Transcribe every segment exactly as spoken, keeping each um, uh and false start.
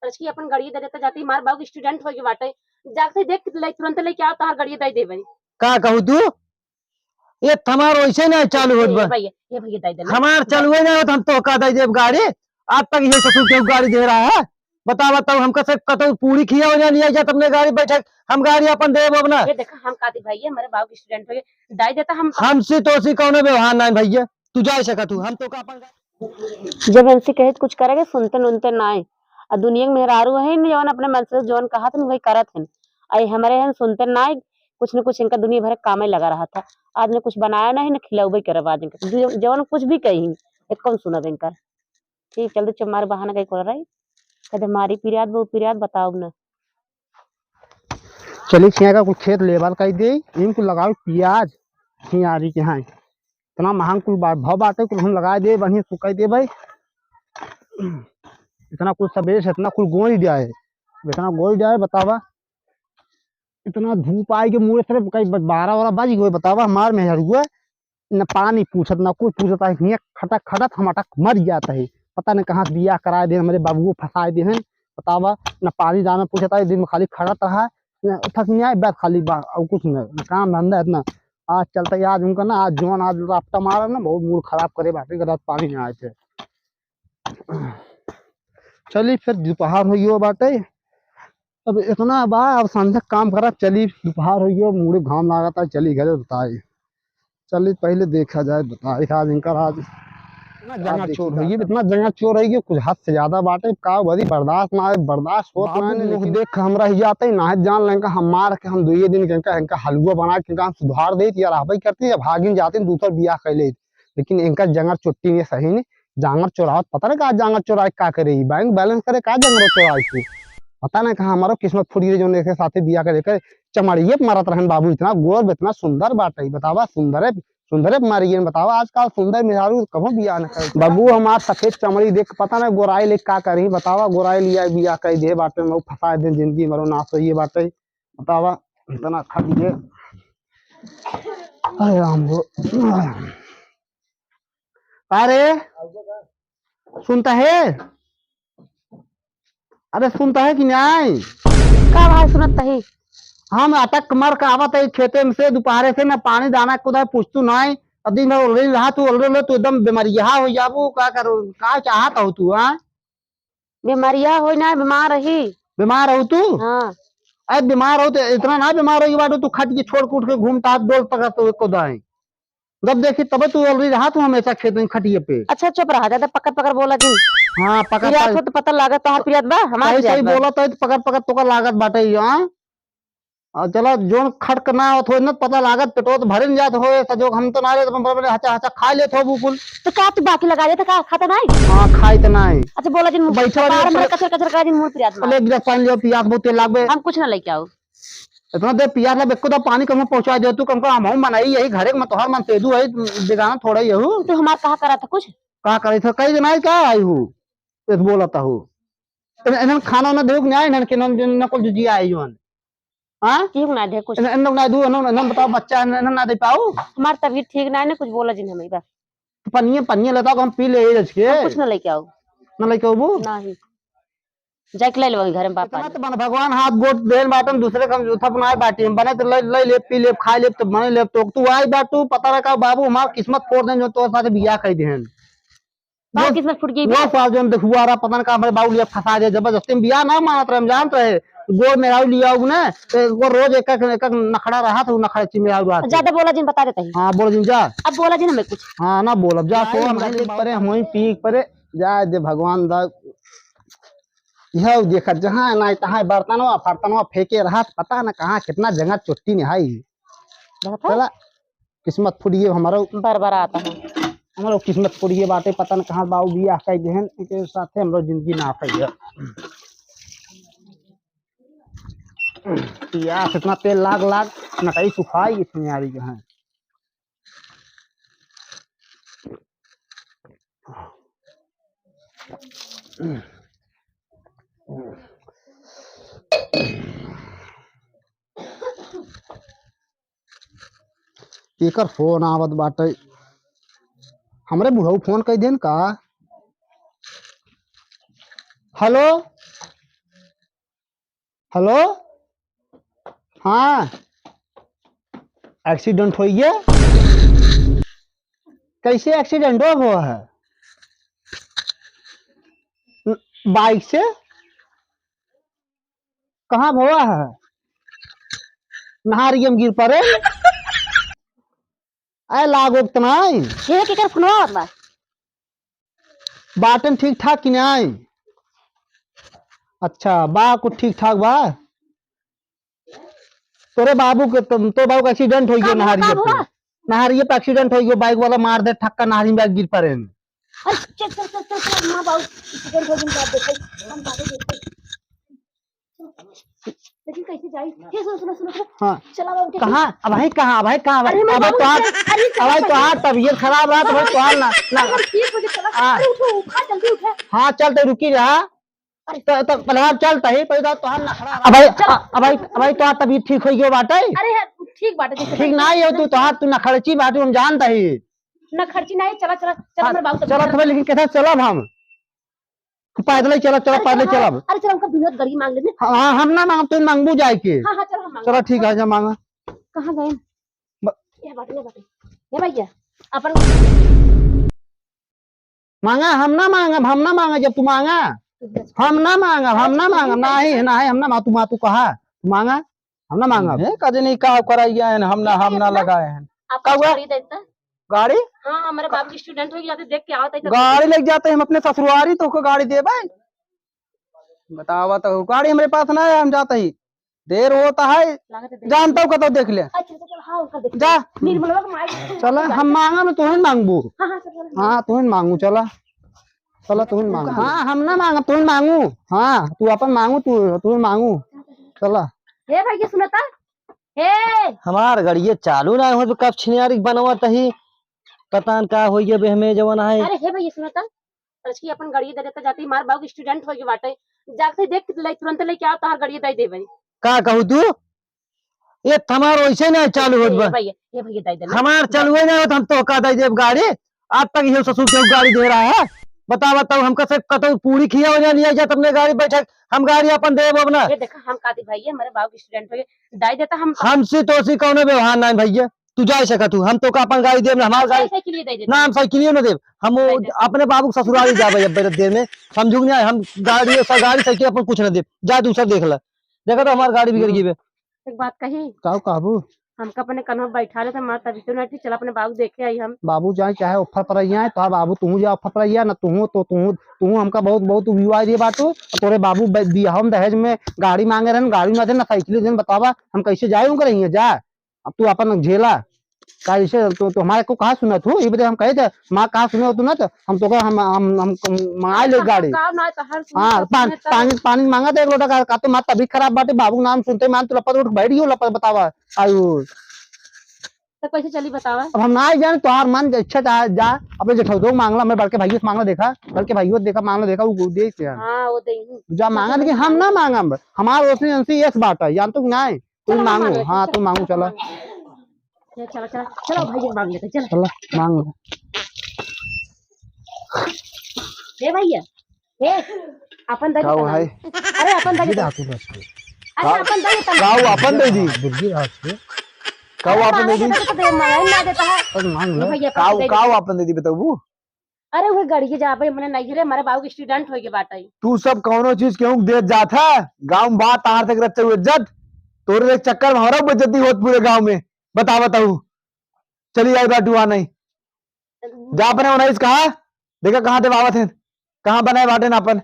रचकी अपन गाड़ी दे देता जाती, मार बाबू student होइगे बाटे, जाके देख ले, तुरंत लेके आओ, तोहार गाड़ी दे देबे। का कहू तू? ये हमार वैसे ना चालू होत ए बा। भैया, ये भैया दे देना। हमार चालू है ना, तो हम तो का दे देब गाड़ी। आज तक ये ससुर के गाड़ी दे रहा है। बतावा तब हमका से कतौ पूरी खिया हो जा, लिया जात अपने गाड़ी बैठे, हम गाड़ी अपन देब अब ना। ये देखा, हम कहती भैया, हमारे बाबू के student हो गए, दे देता हम। हमसे तो सी कौनो व्यवहार ना है भैया, तू जा सकत हूँ, हम तो का अपन जब इनसे कहे कुछ करेगे, सुनते नुनते नाय। आ दुनिया के मेहरारू है न, जवन अपने मन से जवन कहत न, वही करत हन। आ ये हमरे हन, सुनते नाय, कुछ न कुछ इनका दुनिया भर के कामे लगा रहत है। आज न कुछ बनाया नहीं, न खिलौबे करब आज इनका। जो-, जवन कुछ भी कही, एक कौन सुनब इनका। ठीक, चल दे, चुप मार बहाना कहीं कर रही। कदे मारी पिरियात, बहु पिरियात, बताओ न। चली छिया का कुल खेत लेवल कर दे, इनको लगाओ पियाज, छियारी के हैं। इतना महंग कुल बा-, भाव बाटे, कुल हम लगाए दे, बढ़िया सुखाई दे भाई। इतना कुल सबेरे से इतना कुल गोई जाए, इतना गोई जाए, बतावा। इतना धूप आई के मुड़े से कहीं ब-, बारह वारह बज गए, बतावा। हमार मेहरुआ न पानी पूछत, ना कुछ पूछत है, हियाँ खटक खटक हम अटक मर जात है। पता नहीं कहाँ से बियाह कराए दे, हमरे बाबुओ फंसाए दे हैं, बतावा। न पानी दाना पूछत है, दिन में खाली खटत रहा, न थक नहीं आए, बस खाली बा, और कुछ न, न काम धंधा इतना। आज चलता है, आज उनका ना, आज जौन आज राफ्ता मारा ना, बहुत मूड खराब करे बाटे, गलत पानी नहीं आए थे। चली फिर दोपहर हो गयो बाटे, अब इतना बा, अब संझा काम करब, चली दोपहर हो गयो, मूड़े घाम लागता, चली घरे बताई। चली पहले देखा जाए, बताई आज इनका आज। इतना जंगा आज चोर देखी होइए, जाता। इतना जंगा चोर होइए, कुछ हद से ज्यादा बाटे, का बड़ी बर्दाश्त ना है, बर्दाश्त होत बाबू ना है, मुँह लेकिन देख के हमरा ही जाते ही ना है, जान लेंका हम मार के हम दुइये दिन के इनका, इनका हलुआ बना के इनका हम सुधार देत या रहबे करती, या भागिन जाते दूसर बियाह कर लेत। लेकिन इनका जंगर चुट्टी में सही नहीं, जांगर चोरावत पता नहीं का जांगर चोराए का करे, ई बैंक बैलेंस करे का जांगर चोराए के, पता नहीं कहाँ हमारो किस्मत फूट गई, जौन एक साथे बियाह करे के चमड़िए पे मरत रहन बाबू, इतना गोर, इतना सुंदर बाटे, बतावा, सुंदरे, सुंदरे पे मारिए, बतावा, आजकल सुंदर मेहरारू कबो बियाह न करे। बाबू, हमार सफेद चमड़ी देख के पता नहीं गोराई ले का करी, बतावा, गोराई लिया बियाह कर दे बाटे, मैं फंसा दे, जिंदगी मरो नाश होइए बाटे, बतावा, इतना खा दिए। अरे राम हो। अरे, सुनता है? अरे, सुनता है कि नहीं? का भाई सुनत तही? हम अटक मर के आवत है खेते में से, दोपहरे से ना पानी दाना कुदा पूछतू नहीं। अब दिन भर ओलरे रहा तू, ओलरे ले तू एकदम बीमारिया हो जाबू, का करो, का चाहत हो तू, हाँ? बीमारिया होई ना, बीमार रही। बीमार हो तू? हाँ। अरे बीमार हो तो इतना ना बीमार हो बाटू, तू खट के छोड़ के उठ के घूमता हाथ डोल पकड़ तो को दाएं। जब देखी तबे तू अलरी रहा तू हमेशा खेत में खटिए पे। अच्छा चुप रहा, ज्यादा पकड़ पकड़ बोला जिन। हाँ, पकड़ पिरियात पकड़। हो तो पता लागत तोहार पिरियात बा, हमार सही पिरियात सही बा। बोला तो पकड़ पकड़ तोका लागत बाटे, हाँ? और चला जोन खट के ना होत हो ना पता लागत, पेटो तो भरे न जात हो, सजो हम तो ना ले, तो बड़े बड़े हचा हचा खा लेत हो बुकुल। तो का तू बाकी लगा देता का, खाता नहीं? हाँ, खाई तो नहीं। अच्छा बोला जिन, बैठो, बार बैठो। मर कचर कचर करा जिन, मुंह पिरियात बा। ले एक गिलास पानी लियो, पियास बहुत तेज लागबे। हम कुछ ना लेके आओ। इतना देर पियास लग, एको दा पानी कहूँ पहुँचा दे तू, कम कम हमहूँ मनाई यही घरे में तोहर मन तेदू है, बेगाना थोड़ा ही हूँ। तू हमार कहा करा था कुछ? कहा करे था, कई दिन आई का आई हूँ, इस बोला था हूँ। इन, इन्हन खाना ना देऊ कि नहीं, इन्हन के ना, ना कुल जुजिया आई जोन। हाँ? ठीक ना दे कुछ। इन्हन, इन्हन ना दू, इन्हन, इन्हन बताओ बच्चा, इन्हन, इन्हन ना दे पाऊ? हमार तबीयत ठीक ना है ना, कुछ बोला जिन हमें बस। तो पनिया, पनिया लेता को हम पी ले रच के। हम कुछ ना लेके आओ। ना लेके आबू? नहीं। जाके ले लेबो घरे में पापा इतना ने। तो बन भगवान हाथ गोट देन बाटन, दूसरे का हम जूठा बनाए बाटी, हम बने तो ले, ले ले, पी ले, खा ले, तो बने ले, तो तू आई बाटू, पता रखा बाबू, हमार किस्मत फोड़ देन, जो तोर साथे बियाह कर देन। बाप वो, किस्मत फूट गई वो बा। साल जो हम देखुआ रहा, पता न का हमारे बाबू लिया फंसा दे, जबरदस्ती में बियाह ना मानत रहे, हम जानत रहे, गोर मेहरारू लिया हूँ ना, तो वो रोज एक एक, एक एक नखड़ा रहा था, वो नखड़ा ची मेहरारू रहा था। ज्यादा बोला जिन बता देते हैं। हाँ, बोला जिन जा। अब बोला जिन हमें कुछ। हाँ, ना बोला, जा, भाई, सो हम हम देख परे, हम वहीं पी परे, जाए दे भगवान दा। यह देखा, जहाँ ना तहाँ बर्तनवा, फर्तनवा फेंके रहा, पता न कहाँ कितना जगह चुट्टी निहाई। देखा? चला, किस्मत फूट गई हमारो। बरबरात है। हमारो किस्मत फूट गई बाटे, पता न कहाँ बाबू बियाह कर देहन, इनके साथे हमरो जिंदगी नाश है। पियास इतना तेल लाग लाग, नटई सुखाई इसमें आ रही है। केकर फोन आवत बाटे? हमरे बुढ़ऊ फोन कई देन का? हेलो, हेलो, हाँ, accident होइ गया। कैसे accident हो, हो है? बाइक से? कहाँ भवा है? नहारियम गिर पड़े। आए लागो त नाई। ये केकर फोनवा आवत बा? बाटन ठीक ठाक कि नाई? अच्छा, बा कुछ ठीक ठाक बा? तोरे बाबू के, तो, तो बाबू का accident होइ गयो। अरे, नहारिये का पे। हुआ? नहारिये पे accident होइ गयो, बाइक वाला मार दे ठक्का, नहारी में गिर पड़े। अरे, चल, चल, चल, चल, चल, माँ बाबू accident होइ गयो, बाप देखे, हम बाबू देखे। लेकिन कैसे जाई? ये सुनो, सुनो, सुनो, सुनो। हाँ। चला बाबू के कहाँ? अब भाई कहाँ? अब भाई कहाँ? अरे, मैं अब भाई बाबू तोहार, देखे, अरे, अब भाई चला तोहार बाबू। तबीयत खराब रहा तो भाई तोहार ना, ना। अरे, ठीक हो गया, चला। हाँ। अरे, उठो, उठा, जल्दी उठा। हाँ, चल, तो रुकी रहा। अरे, तो, तो, पहले आप चल, तही, पहले तो तोहार नखड़ा। अब भाई, चल। अब भाई, अब भाई, तोहार तबीयत ठीक होइ गयो बाटे? अरे, हाँ, ठीक बाटे, जैसे ठीक ना हो तू, तोहार तू नखड़ची बाटे, हम जानत ही। नखड़ची नहीं, चला, चला, चला, हाँ, हमारे बाबू तबीयत चला खराब। तो भाई, लेकिन कैसे चलब हम? तू पैदल ही चला, चला, अरे, पैदल ही चला, चला। हाँ, अरे, चला, उनका बिनोद गड़ी मांग लेने। हाँ, हाँ, हम ना मांगब, तू मांगबू जाए के। हाँ, हाँ, चला, हम मांगब। चला, ठीक है, जा मांगा। कहाँ गए? ब- ये बाटे, ये बाटे। ये भैया, अपन मांगा, हम ना मांगब, हम ना मांगब, जब तू मांगा। हम ना मांगब, हम ना मांगब, नाही, नाही, हम ना मांगब, तू मा-, तू कहा, तू मांगा, हम ना मांगब। ए, कजे नहीं का कराइया है, हम ना, हम ना लगाए हैं। आप का हुआ? गाड़ी देता? गाड़ी? हाँ, हमारे बाप की accident हो गया, तो देख के आवत है, तो गाड़ी लेके जाते हैं हम अपने ससुरारी, तो को गाड़ी देबे? बतावा तो, गाड़ी हमरे पास ना है, हम जाते ही। देर होता है, लागत है देर। जानता हूँ, कतो देख ले। अच्छा, अच्छा, चल, हाँ, ओकर देख ले। जा। निर्मलवा के माई। चला, हम मांगा ना, तुहिन मांगबू। हाँ, हाँ, चल, चल, हाँ, तुहिन मांगू, चला। चला, तुहिन मांगू। हाँ, हम ना मांगब, तुहिन मांगू। हाँ, तू अपन मांगू, तू, तुहिन मांगू। चला। हे भैया, सुनता? हे। हमार गड़िये चालू ना हो, तो कब छिनियारी बनवत ही? पता न का होइए बे हमें जवन है। अरे, हे भैया, सुनता? रचकी अपन गड़िये दे देता जाती, मार बाबू के accident हो गए बाटे। जाके देख ले, तुरंत लेके आओ, तोहार गड़िये दे देबे। का कहू तू? ये हमार वैसे ना चालू होत बा। ए भैया, ए भैया, दे देना। हमार चालू है ना, तो हम तो का दे देब गाड़ी? आज तक ये ससुर के गाड़ी दे रहा है। बता, बताओ, हम कैसे कतौ पूरी खिया हो जाए, लिया जाए, तब ने गाड़ी बैठे, हम गाड़ी अपन देब अब ना। ये देखा, हम कहती भैया, हमारे बाबू के accident हो गए, दे देता हम। हमसे तो सी कौनो व्यवहार ना है भैया। तू जाए सकत हूँ, हम तो का अपन गाड़ी देब ना, हमार गाड़ी साइकिल ही दे देते। ना, हम साइकिल ही ना देब, हम वो दे दे। अपने बाबू के ससुराल ही जाबे अब बेटा देर में, समझू कि नहीं, हम गाड़ी, गाड़ी साइकिल अपन कुछ ना देब, जा दूसरा देख ले, देखा तो हमार गाड़ी बिगड़ गई बे। एक बात कही। का कहबू? हमका अपने कन्हवा बैठा ले तो मार तभी तो नहीं, चला अपने बाबू देखे आई हम। बाबू जाए चाहे ऑफर पर आई आए, तो बाबू तू जा ऑफर पर आई ना, तू तो तू, तू हमका बहुत, बहुत विवाह दिए बाटू, तोरे बाबू ब-, बियाह में दहेज में गाड़ी मांगे रहन, गाड़ी ना दे ना साइकिल दे, बतावा हम कैसे जाए उनके रहिए जा। अब तू अपन झेला, का जैसे तू, तू हमारे को कहा सुनत हो, ये बदे हम कहे थे, माँ कहा सुने हो तू ना, तो हम तो कहे, हम, हम, हम, हम मंगाए ले तो गाड़ी। का ना तो हर सुने हाँ, तो पान-, सुने तो पानी, पानी मांगा था एक लोटा का, का तो माँ तबीयत खराब बाटे, बाबू के नाम सुनते मान तू लपट उठ बैठ गयो, लपट बतावा, आयु। तो कैसे चली बतावा? अब हम ना जाने, तोहार मन इच्छा चाहे जा, अपने जेठौदो मांगला, मैं बड़के भाइयों से मांगला देखा, बड़के भाइयों देखा, मांगला देखा, वो दे से। हाँ, वो दे ही। जा मांगा, लेकिन हम ना मांगब, हमार ओसने ओनसे यस बात है, जान तो कि नहीं? तू चलो, हम मांगू, मांग लेते हैं, हाँ, चलो, तू मांगू, चलो। चलो, चलो, चलो, चलो, भैया, मांग लेते हैं, चलो। चलो, मांग लो। ए भैया, ए, अपन दे काऊ दे है? अरे, अपन दे दे। अरे, अपन दे दे। काऊ अपन दे दी? हाँ, दुर्गी राज के। काऊ अरे, अपन दे मांगे दी? के तो दे, मांगे ना देता है। अरे, मांग लो। भैया, काऊ, दे दे। काऊ अपन दे दी, बताऊ। अरे, वो गड़िए जाबे, मने नहीं रे, हमारे बाबू के accident हो गए बाटे। तू सब कौनो चीज केहू के देत जात है? गाँव में बात तार तक रखते हुए इज्जत, तोरे एक चक्कर में हमारा बेइज्जती होत पूरे गाँव में। बता, बताऊ, चली आई बाटू आ नहीं। जा अपने उन्नीस कहा, देखा कहाँ देवावत है, कहाँ बनाए बाटे ना अपन।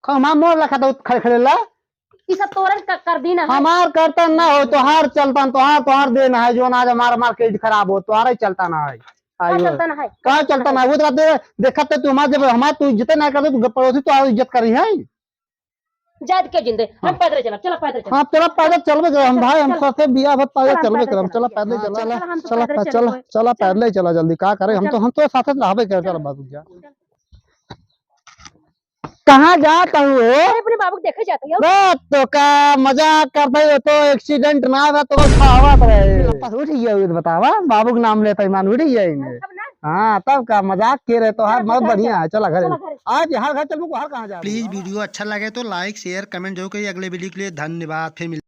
खमा मोर लखा तो खड़े खड़े ला। ई सब तोरन क-, कर दी ना है। हमार करतन ना हो, तोहार चलतन, तोहार, तोहार देन है, जो आज हमार मार्केट खराब हो, तोहार ही चलता ना है। का आयो। चलता ना है? का चलता ना है? वो तो बात है, देखत तो तू हमार, जब हमार तू इज्जत ना कर, तो पड़ोसी तो इज्जत करी है। जात के जिंदे, हम हाँ। पैदल चलब, चला पैदल चलब। हाँ, चला पैदल चलबे करब हम भाई, हम चला। साथे बियाह भत पैदल चला, चलबे पैदल करब, चला। चला पैदल हाँ, चला, चला, हम तो चला पैदल पै-, चला, चलबे। चला चला। पैदल चला, जल्दी का करे, हम तो, चला। हम तो साथे रहबे करब, चला बाबू जा। कहाँ जात हूँ हो? अरे, अपने बाबू को देखे जाते हो। बे, तो का मजाक करते हो, तो accident ना हुआ, तो बस खावत रहे। लपस उठ गया, ये बतावा, बाबू के नाम लेता ईमान उठ गया इन्हें। अब ना, हाँ, तब का मजाक के रहे, तोहार चला, बहुत घर बढ़िया चल। है। चला घर। चला घर। आज हर घर चलबू, हर कहाँ जाबू? प्लीज वीडियो अच्छा लगे तो लाइक, शेयर, कमेंट जरूर करिए। अगले वीडियो के लिए धन्यवाद। फिर मिलते